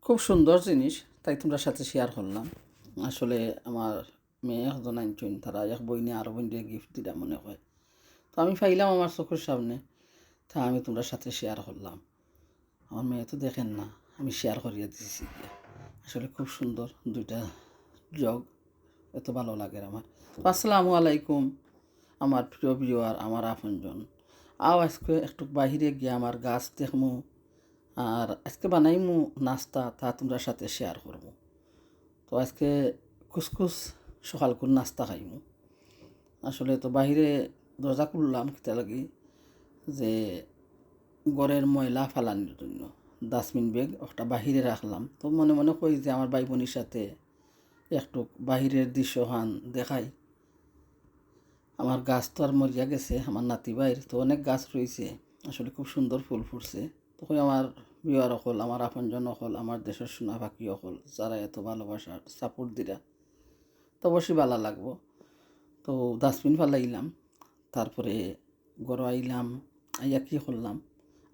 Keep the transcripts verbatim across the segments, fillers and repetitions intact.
খুব সুন্দর জিনিস, তাই তুমরার সাথে শেয়ার করলাম। আসলে আমার মেয়ে একজন আনছইন, তারা এক বইনে আরো বইনরে গিফট দিলা মনে হয়। তো আমি পাইলাম আমার চকুর সামনে, তা আমি তুমরার সাথে শেয়ার করলাম। আমার মেয়ে তো দেখের না, আমি শেয়ার করিয়া দিছি গিয়া। আসলে খুব সুন্দর দুইটা জগ, এত ভালা লাগের আমার। তো আসসালামু আলাইকুম আমার প্রিয় ভিউয়ার, আমার আপনজন। আও আইজকে একটু বাহিরে গিয়া আমার গাছ দেখমু, আর আইজকে বানাইমু নাস্তা, তা তুমরার সাথে শেয়ার করমু। তো আইজকে কুসকুস সকালকুর নাস্তা খাইমু। আসলে তো বাহিরে দরজা খুললাম কিতা লাগি, যে ঘরর ময়লা ফালানির জন্য ডাস্টবিন ব্যাগ একটা বাহিরে রাখলাম। তো মনে মনে কই যে আমার ভাই বইনর সাথে একটু বাহিরর দৃশ্যখান দেখাই। আমার গাছ তো আর মরিয়া গেছে, আমার নাতি ভাইর তো অনেক গাছ রইছে, আসলে খুব সুন্দর ফুল ফুটছে। তো কই আমার ভিউয়ার অকল, আমার আপনজন অকল, আমার দেশর সোনা পাখি অকল, যারা এত ভালোবাসার সাপোর্ট দিরা, তো অবশ্যই ভালা লাগবো। তো ডাস্টবিন ফালাইলাম, তারপরে ঘরো আইলাম, আইয়া কি করলাম,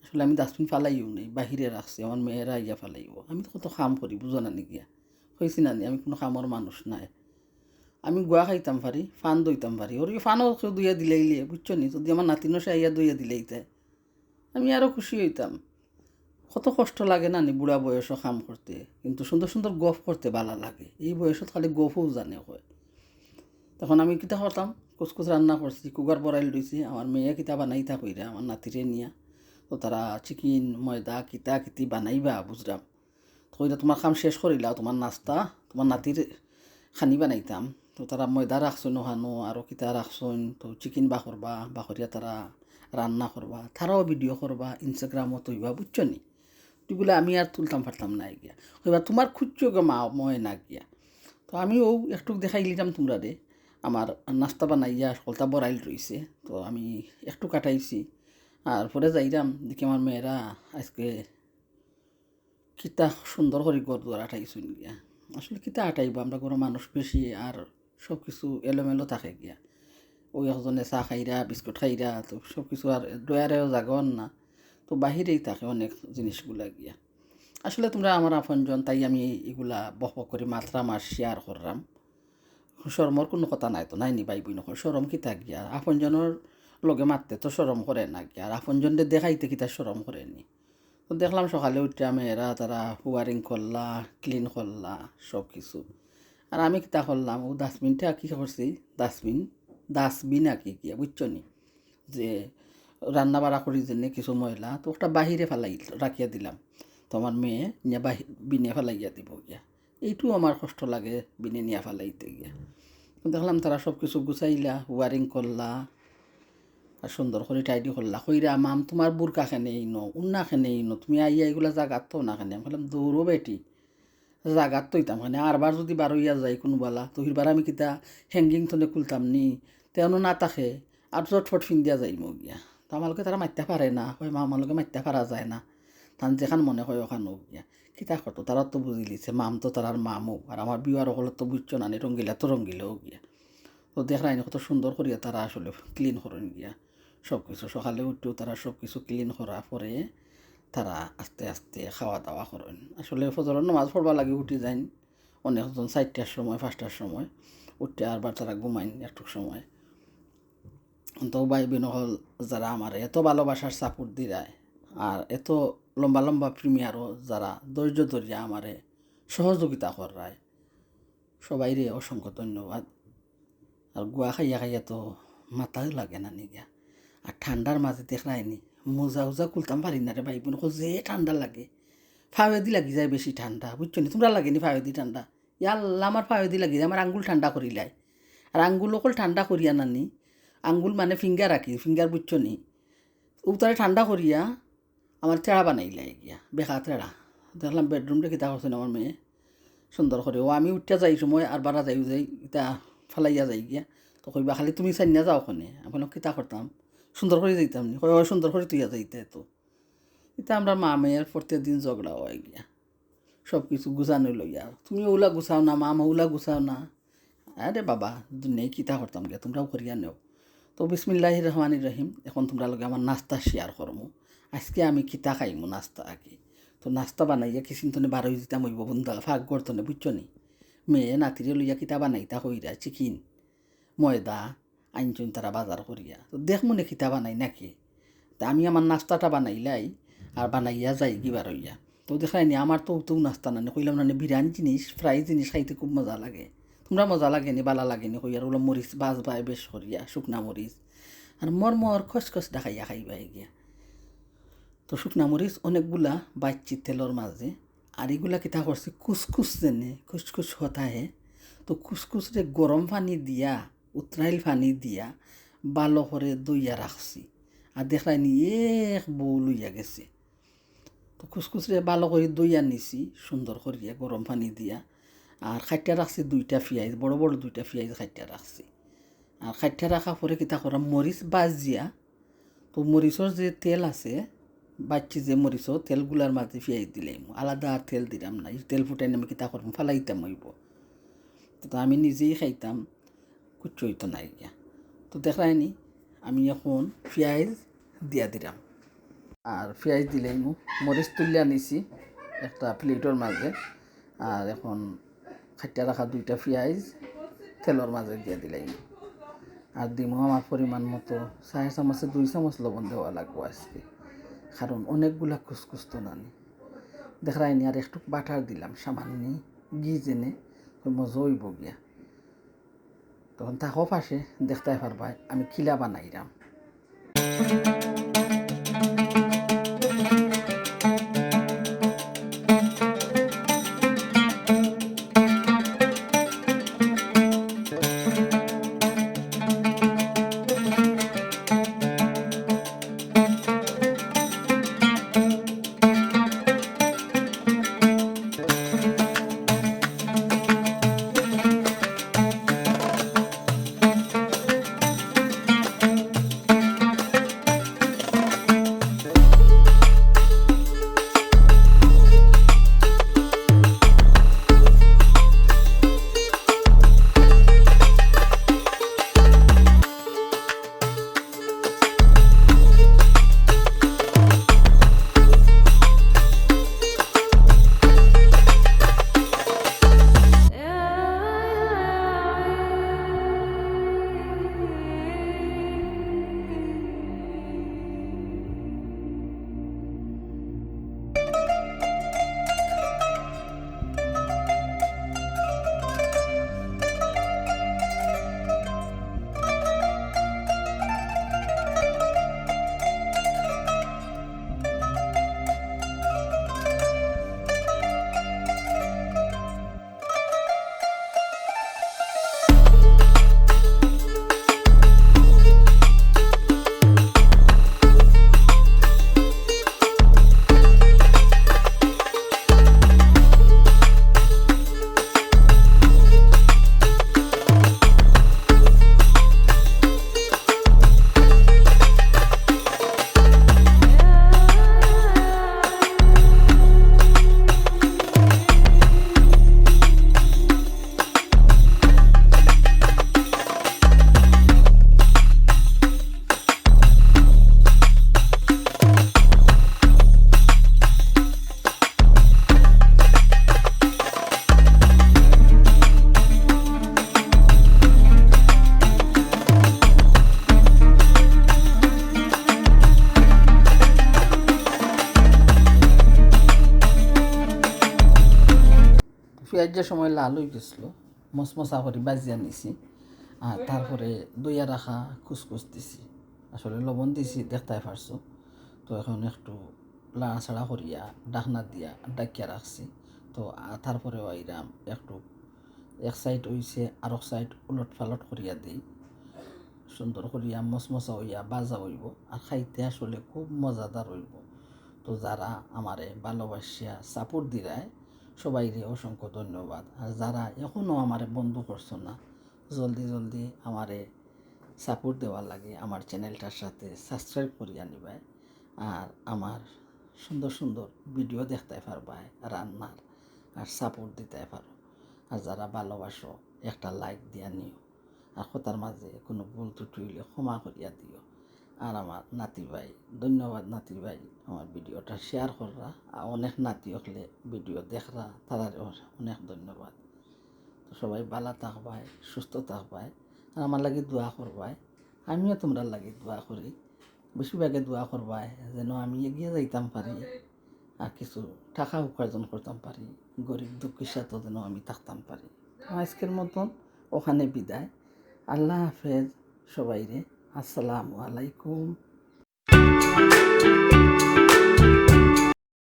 আসলে আমি ডাস্টবিন ফালাইও নাই, বাহিরে রাখছি, আমার মেয়েরা আইয়া ফালাইবো। আমি তো কত কাম করি, বুঝো না নি গিয়া, কইছি না নি, আমি কুনু কামর মানুষ নায়। আমি গুয়া খাইতাম পারি, পান ধইতাম পারি, ওর কি পানও কেউ ধইয়া দিলাইলে, বুঝছো নি? যদি আমার নাতিনও সে আইয়া ধইয়া দিলাইতে, আমি আরো খুশি অইতাম। কত কষ্ট লাগে না নি বুড়া বয়সও কাম করতে, কিন্তু সুন্দর সুন্দর গফ করতে ভালা লাগে। এই বয়সত খালি গফও জানে কয়। তখন আমি কিতা করতাম, কুসকুস রান্না করছি, কুকার বড়াইল রইছে, আমার মেয়ে কিতা বানাইতা কইরা আমার নাতিরে নিয়া। তো তারা চিকেন, ময়দা, কিতা কিতি বানাইবা বুঝরাম। তো কইরা, "তুমার কাম শেষ করিলাও, তুমার নাস্তা, তুমার নাতির খানি বানাইতাম।" তো তারা ময়দা রাখছইন ওখানো, আরো কিতা রাখছইন, তো চিকেন বাকরবা, বাকরিয়া তারা রান্না করবা, তারাও ভিডিও করবা, Instagram-ও থইবা, বুঝছো নি? ইগুলা আমি আর তুলতাম পারতাম না গিয়া। কইবা, "তুমার খুঁজছো গো মা, ময় না গিয়া।" তো আমি অউ একটুক দেখাইলিতাম তুমরারে, আমার নাস্তা বানাইয়া হকলতা বড়াইল রইছে, তো আমি একটুক কাটাইছি। আর পরে যাইরাম, দেখি আমার মেয়েরা আইজকে কিতা সুন্দর করি ঘর দুয়ার আটাইছইন গিয়া। আসলে কিতা আটাইবা, আমরা ঘরো মানুষ বেশি, আর সব কিছু এলোমেলো থাকে গিয়া। অউ একজনে চা খাইরা, বিস্কুট খাইরা, তো সব কিছু আর ড্রয়ারেও জাগা অর না, তো বাহিরেই থাকে অনেক জিনিসগুলা গিয়া। আসলে তুমরা আমার আপনজন, তাই আমি ইগুলা বকবক করি মাতরাম আর শেয়ার কররাম। শরমর কুনু কথা নাই তো, নায় নি ভাই বইন অকল? শরম কিতা গিয়া? আপনজনর লগে মাততে তো শরম করে না গিয়া, আর আপনজনরে দেখাইতে কিতা শরম করে নি? তো দেখলাম সকালে উঠিয়া মেয়েরা তারা ওয়ারিং করলা, ক্লিন করলা সব কিছু। আর আমি কিতা করলাম, অউ ডাস্টবিনটা কি করছি, ডাস্টবিন, ডাস্টবিন আর কি গিয়া, বুঝছো নি? যে রান্না বাড়া করি যেনে কিছু ময়লা, তো ওটা বাহিরে ফালাই রাখিয়া দিলাম। তো আমার মেয়ে নিয়া বাহি-, বিনে ফালাইয়া দিব গিয়া। এইটু আমার কষ্ট লাগে বিনে নিয়া ফালাইতে গিয়া। তো দেখলাম তারা সব কিছু গুছাইলা, ওয়ারিং করলা, আর সুন্দর করি টাইডি করলা। কইরা, "মাম, তুমার বুরকা কেনে ইনো, উন্না কেনে ইনো, তুমি আইয়া ইগুলা জাগাত থও না কেনে?" আমি কইলাম, "দৌড়ো বেটি, জাগাত থইতাম কেনে? আরবার যদি বারইয়া যাই কুনুবালা, তো হিরবার আমি কিতা হ্যাঙ্গিং থনে খুলতাম নি? তে অনো না থাকে, আর চটফট ফিন্দিয়া যাইমু গিয়া।" তো আমার লগে তারা মাততা পারে না, কয়, "মা, আমার লগে মাততা পারা যায় না।" তান যেখান মনে কয় ওখান অউক গিয়া। কিতা করতো, তারা তো বুঝিলিছে, মাম তো তারার মামু, আর আমার ভিউয়ার অকলে তো বুঝছো না নি, রঙ্গিলা তো রঙ্গিলা অউক গিয়া। তো দেখরায়নি কত সুন্দর করিয়া তারা আসলে ক্লিন করইন গিয়া সব কিছু। সকালে উঠিয়াউ তারা সব কিছু ক্লিন করার পরে তারা আস্তে আস্তে খাওয়া দাওয়া করইন। আসলে ফজরর নামাজ পড়বার লাগি উঠি যাইন অনেকজন চাইরটার সময়, পাঁচটার সময় উঠিয়া, আরবার তারা ঘুমাইন একটুক সময়। তো ভাই বইন অকল, যারা আমারে এত ভালোবাসার সাপোর্ট দিরায়, আর এত লম্বা লম্বা প্রিমিয়ারও যারা ধৈর্য ধরিয়া আমারে সহযোগিতা কররায়, সবাইরে অসংখ্য ধন্যবাদ। আর গুয়া খাইয়া খাইয়া তো মাথাউ লাগে না নি গিয়া। আর ঠান্ডার মাঝে দেখরায়নি, মোজা উজা খুলতাম পারি না রে ভাই বইন অকল, যে ঠান্ডা লাগে, ফাওয়েদি লাগি যায় বেশি ঠান্ডা, বুঝছো নি? তুমরার লাগে নি ফাওয়েদি ঠান্ডা? ইয়াল্লা, আমার ফাওয়েদি লাগি যায়, আমার আঙ্গুল ঠান্ডা করিলায়। আর আঙ্গুল অকল ঠান্ডা করিয়া নানি, আঙ্গুল মানে ফিঙ্গার আর কি, ফিঙ্গার বুঝছো নি? উতারে ঠান্ডা করিয়া আমার তেড়া বানাইলায় গিয়া, বেকা তেড়া। দেখলাম বেডরুমটা কিতা করছইন আমার মেয়ে সুন্দর করি। অউ আমি উঠিয়া যাই সময় আর বারা যাইউ যাই, ইতা ফালাইয়া যাই গিয়া। তো কইবা, "খালি তুমি চাইন্না যাও কেনে?" আমি কইলাম, "কিতা করতাম? সুন্দর করি যাইতাম নি?" কয়, "অয় সুন্দর করি থইয়া যাইতায় তো।" ইতা আমরার মা মেয়ের প্রত্যেক দিন ঝগড়া অয় গিয়া। সব কিছু গুছানি লইয়া, "তুমি অউলা গুছাও না, মাম অউলা গুছাও না।" আরে বাবা, দুনিয়ায় কিতা করতাম গিয়া, তুমরাও করিয়া নেও। তো বিসমিল্লাহির রহমানির রহিম, এখন তুমরার লগে আমার নাস্তা শেয়ার করমু। আইজকে আমি কিতা খাইমু নাস্তা আর কি। তো নাস্তা বানাইয়া কিচেন তনে বারই দিতাম অইবো বুন্দা ফাঁক গড়তনে, বুঝছো নি? মেয়ে নাতিরে লইয়া কিতা বানাইতা কইরা, চিকেন, ময়দা, আনছইন তারা বাজার করিয়া। তো দেখমু নে কিতা বানাই নাকি। তা আমি আমার নাস্তাটা বানাইলাই, আর বানাইয়া যাইগি বারইয়া। তো দেখরায়নি আমার তো তো নাস্তা নানি, কইলাম নানি বিরান জিনিস, ফ্রাই জিনিস খাইতে খুব মজা লাগে। তুমরা মজা লাগেনি, বালা লাগেনি কইয়ার অলা মরিচ বাজবায় বেশ করিয়া, শুকনা মরিচ। আর মর মর খসখস ডাকাইয়া খাইবায় গিয়া। তো শুকনা মরিচ অনেকগুলা বাইচ্ছি তেলর মাঝে। আর ইগুলা কিতা করছি, কুসকুস যেনে, কুসকুস হতা হে। তো কুসকুসরে গরম পানি দিয়া, উতরাইল পানি দিয়া, বালা করি ধইয়া রাখছি। আর দেখরায়নি এক বউল অইয়া গেছে। তো কুসকুসরে বালা করি ধইয়া নিছি, সুন্দর করিয়া গরম পানি দিয়া। আর কাটিয়া রাখছি দুইটা পিয়াইজ, বড় বড় দুইটা পিয়াইজ কাটিয়া রাখছি। আর কাটিয়া রাখা পরে কিতা করা, মরিচ বাজিয়া, তো মরিচর যে তেল আছে, বাইচ্ছি যে মরিচর তেলগুলার মাঝে পিয়াইজ দিলাইমু, আলাদা আর তেল দিরাম না। ই তেল ফুটাইন আমি কিতা করমু, ফালাইতাম অইবো। তো আমি নিজেই খাইতাম, কুচ্ছু অইতো নায় গিয়া। তো দেখরায়নি, আমি এখন পিয়াইজ দিয়া দিরাম। আর পিয়াইজ দিলাইমু, মরিচ তুলিয়া নিছি একটা প্লেটর মাঝে। আর এখন কাটিয়া রাখা দুইটা পিয়াইজ তেলর মাঝে দিয়া দিলাইমু। আর দিমু আমার পরিমাণ মতো, চায়ের চামচে দুই চামচ লবণ দেওয়া লাগবো আজকে, কারণ অনেকগুলা কুসকুস তো নানি। দেখরায়নি, আর একটু বাটার দিলাম সামান্য, ঘি যেনে, তো মজা অইবো গিয়া। তখন থাকো পাশে, দেখতায় পারবায় আমি কিলা বানাইরাম। পিয়াইজ যে সময় লাল অই গেছিল, মসমসা করি বাজিয়া নিছি। আর তারপরে ধইয়া রাখা কুসকুস দিছি। আসলে লবণ দিছি, দেখতায় পারছো। তো এখন একটু লাড়াচাড়া করিয়া ঢাকনা দিয়া ঢাকিয়া রাখছি। তো আ, তারপরেও আইরাম একটু এক সাইড অইছে, আরক সাইড উলট পালট করিয়া দেই। সুন্দর করিয়া মসমসা অইয়া ভাজা অইবো, আর খাইতে আসলে খুব মজাদার অইবো। তো যারা আমারে ভালোবাসিয়া সাপোর্ট দিরায়, সবাইরে অসংখ্য ধন্যবাদ। আর যারা এখনো আমারে বন্ধু করছো না, জলদি জলদি আমারে সাপোর্ট দেওয়ার লাগি আমার চ্যানেলটার সাথে সাবস্ক্রাইব করিয়া নিবায়। আর আমার সুন্দর সুন্দর ভিডিও দেখতায় পারবায় রান্নার, আর সাপোর্ট দিতায় পারো। আর যারা ভালোবাসো, একটা লাইক দিয়া নিও। আর কথার মাঝে কোনো ভুল ত্রুটি অইলে ক্ষমা করিয়া দিও। আর আমার নাতি ভাই, ধন্যবাদ নাতি ভাই, আমার ভিডিওটা শেয়ার কররা, আর অনেক নাতি অকলে ভিডিও দেখরা, তারারে অনেক ধন্যবাদ। তো সবাই ভালা থাকবায়, সুস্থ থাকবায়, আর আমার লাগি দোয়া করবায়। আমিও তোমরার লাগি দোয়া করি, বেশিরভাগে দোয়া করবায় যেন আমি এগিয়ে যাইতাম পারি, আর কিছু টাকা উপার্জন করতাম পারি, গরিব দুঃখীর সাথে যেন আমি থাকতাম পারি। তো আজকের মতন ওখানে বিদায়, আল্লাহ হাফেজ সবাইরে, আসসালামু আলাইকুম।